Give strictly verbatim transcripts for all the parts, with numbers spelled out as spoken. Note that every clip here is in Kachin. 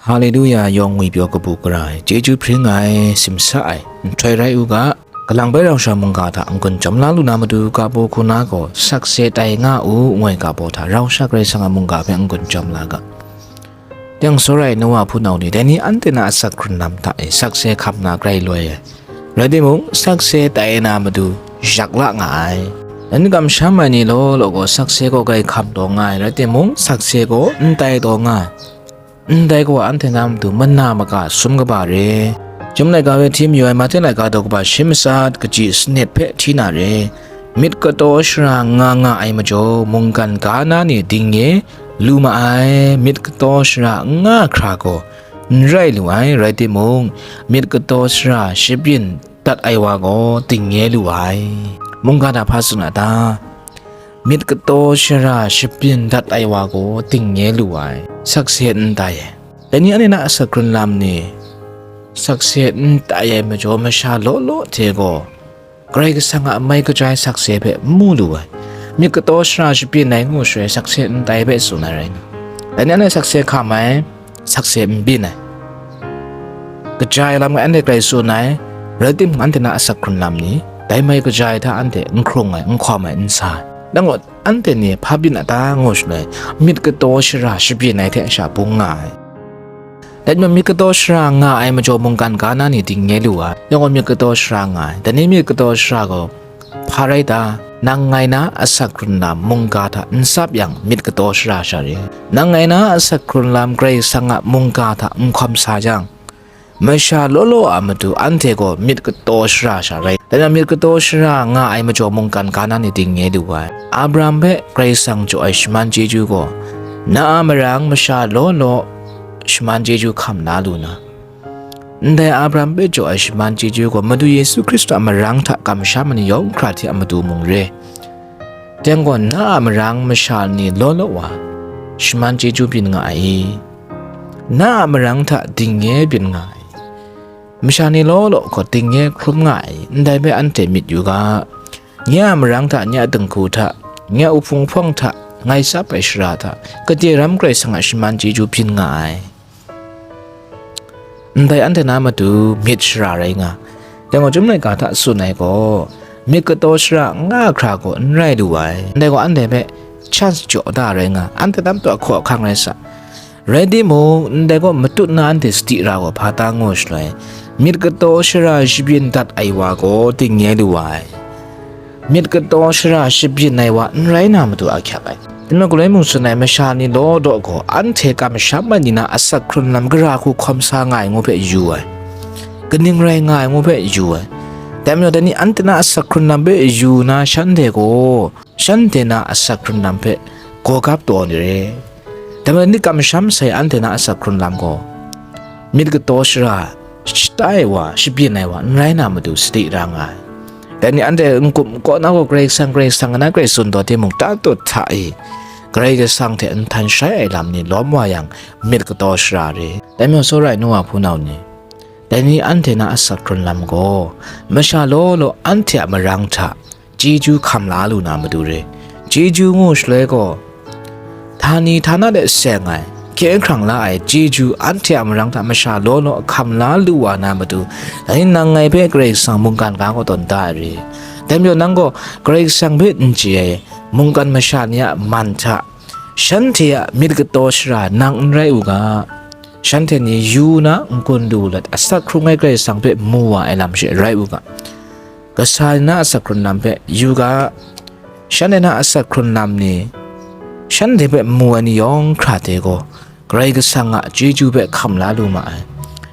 Haleluya, yawng ngwi pyaw kabu gara ai, chyeju hpring ai, simsa ai, nhtoi rai u ga, kalang bai rau sha mungga hta n-gun chyawm la lu na matu, kabu hku na gaw sakse tai nga u, ngoi kabu hta rau sha Karai Kasang a mungga hpe n-gun chyawm la ga. Teng tsawra ai Noa hpunau ni, dai ni anhte na asak hkrun lam hta e sakse hkam na grai loi ai. Rai timung, sakse tai na matu, yak la nga ai. Dai ni kamsham ai ni law law gaw sakse gaw grai hkam taw nga ai, rai timung, sakse gaw n tai taw nga ai. Ndai gaw anhte na matu mana maka sum kaba re. Chyum laika hpe hti mayu ai Mahte laika daw kaba shi matsat kaji sanit hpe hti na re. Myit kataw shara nga nga ai majaw, mungkan ga na ni dingnye lu ma ai. Myit kataw shara n nga hkra gaw n rai lu ai, rai timung, myit kataw shara shabyin dat ai wa gaw dingnye lu ai. Mungga hta hpa tsun a ta? Myit kataw shara shabyin dat ai wa gaw dingnye lu ai, sakse n tai ai. Dai ni anhte na asak hkrun lam ni, sakse n tai ai majaw, masha law law hte gaw Karai Kasang a mai kaja ai sakse hpe n mu lu ai. Myit kataw shara shabyin ai ngu shaloi, sakse n tai hpe tsun ai rai nga. Dai ni anhte sakse hkam ai, sakse n byin ai. Kaja ai lam ngai anhte grai tsun ai, rai timung, anhte na asak hkrun lam ni, dai mai kaja ai hta anhte n hkrung ai, n hkawm ai, n sa ai. Dang gaw, anhte ni hpa byin a ta ngu shaloi, myit kataw shara shabyin ai hte sha bung nga ai. Dai majaw, myit kataw shara nga ai majaw, mungkan ga na ni dingnye lu ai. Dang gaw, myit kataw shara nga ai. Dai ni myit kataw shara gaw, hpa rai ta? Nang ngai na asak hkrun lam mungga hta n tsap yang, myit kataw shara sha re. Nang ngai na asak hkrun lam Karai Kasang a mungga hta n hkawm sa jang, masha law law a matu anhte gaw myit kataw shara sha rai. Dai majaw, myit kataw shara nga ai majaw, mungkan ga na ni dingnye lu ai. Abraham hpe Karai Kasang jaw ai shaman chyeju gaw, na a marang masha law law shaman chyeju hkam la lu na, ndai Abraham hpe jaw ai shaman chyeju gaw, Madu Yesu Hkristu a marang hta kamsham ai ni yawng hkra hte a matu mung re. Teng gaw, na a marang masha ni law law wa shaman chyeju byin nga ai i? Na a marang hta dingnye byin nga ai. Masha ni law law gaw dingnye hkrum nga ai, ndai hpe anhte myit yu ga. Nye a marang hta, nye a dinghku hta, nye a uhpung hpawng hta, ngai tsap ai shara hta, gade ram Karai Kasang a shaman chyeju byin nga ai. Ndai anhte na matu myit shara rai nga. Dai gaw, Chyum laika hta tsun ai gaw, myit kataw shara n nga hkra gaw n rai lu ai. Ndai gaw, anhte hpe chance jaw da rai nga, anhte tam taw hkaw ahkang rai sa. Rai timung, ndai gaw matut na anhte sadi ra gaw hpa ta ngu shaloi, myit kataw shara shabyin dat ai wa gaw dingnye lu ai. Myit kataw shara shabyin ai wa n rai na matu ahkyak ai. Dai majaw, galoi mung tsun ai masha ni law daw gaw, anhte kamsham ai ni na asak hkrun lam gara hku hkawm sa nga ai ngu hpe yu ai. Kaning rai nga ai ngu hpe yu ai. Dai majaw, dai ni anhte na asak hkrun lam hpe yu na shanhte gaw, shanhte na asak hkrun lam hpe gaw gap taw ni re. Dai majaw, dai ni kamsham sai anhte na asak hkrun lam gaw, myit kataw shara shata ai wa, shabyin ai wa n rai na matu sadi ra nga ai. Dai ni anhte n-gup n-gaw na gaw, Karai Kasang, Karai Kasang ngu na grai tsun taw timung, tatut hta i Karai Kasang hte nhtan shai ai lam ni lawm wa yang, myit kataw shara re. Dai majaw, tsawra ai nu wa hpunau ni, dai ni anhte na asak hkrun lam gaw, masha law law anhte a marang hta chyeju hkam la lu na matu re. Chyeju ngu shaloi gaw, htani htana de seng ai, hkye hkrang la ai chyeju anhte a marang hta masha law law hkam la lu wa na matu, dai ni nang ngai hpe Karai Kasang mungkan ga gaw tawn da ai re. Dai majaw, nang gaw Karai Kasang hpe n chye ai mungkan masha ni a man hta, shanhte a myit kataw shara nang n rai u ga, shanhte ni yu na n-gun lu let, asak hkrung ai Karai Kasang hpe mu wa ai lam she rai u ga. Kasa ni na asak hkrun lam hpe yu ga, shanhte na asak hkrun lam ni, shanhte hpe mu ai ni yawng hkra hte gaw, Karai Kasang a chyeju hpe hkam la lu ma ai.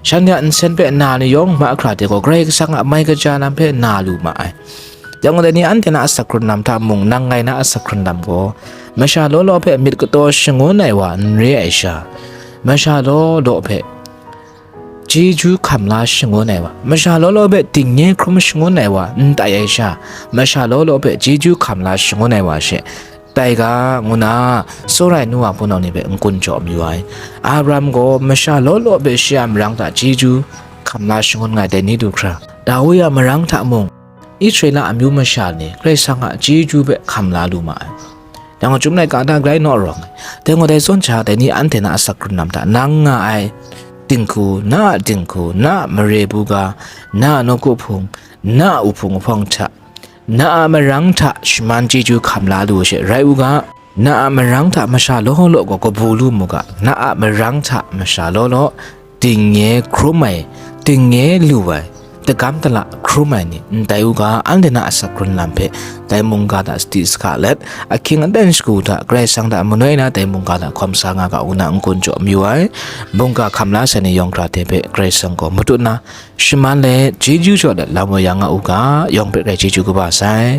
Shanhte a nsen hpe na ni yawng mahkra hte gaw, Karai Kasang a mai kaja lam hpe na lu ma ai. Yang gaw, dai ni anhte na asak hkrun lam hta mung, nang ngai na asak hkrun lam gaw, masha law law hpe myit kataw shangun ai wa n re ai sha, masha law law hpe chyeju hkam la shangun ai wa, masha law law hpe dingnye hkrum shangun ai wa n tai ai sha, masha law law hpe chyeju hkam la shangun ai wa she tai ga, ngu na, tsawra ai nu wa hpunau ni hpe n-gun jaw mayu ai. Abraham gaw masha law law hpe shi a marang hta chyeju hkam la shangun nga ai dai ni du hkra, Dawi a marang hta mung, Israela amyu masha ni Karai Kasang a chyeju hpe hkam la lu ma ai. Yang chyum laika da grai naw rawng ai. Dai gaw dai zawn sha, dai ni anhte na asak hkrun lam hta nang nga ai dinghku, na a dinghku, na a mare buga, na a nawku hpung, na a uhpung uhpawng hta, na a marang hta shaman chyeju hkam la lu she rai u ga, na a marang hta masha law law gaw kabu lu mu ga, na a marang hta masha law law, dingnye hkrum ai, dingnye lu ai, tagam tala hkrum ai ni n tai u ga, anhte na asak hkrun lam hpe dai mungga hta sadi sahka let, ahkying aten shagu hta Karai Kasang hta manoi na dai mungga hta hkawm sa nga ga u na n-gun jaw mayu ai. Mungga hkam la sai ni yawng hkra hte hpe Karai Kasang gaw matut na shaman let, chyeju jaw let lam wa ya nga u ga, yawng hpe grai chyeju kaba sai.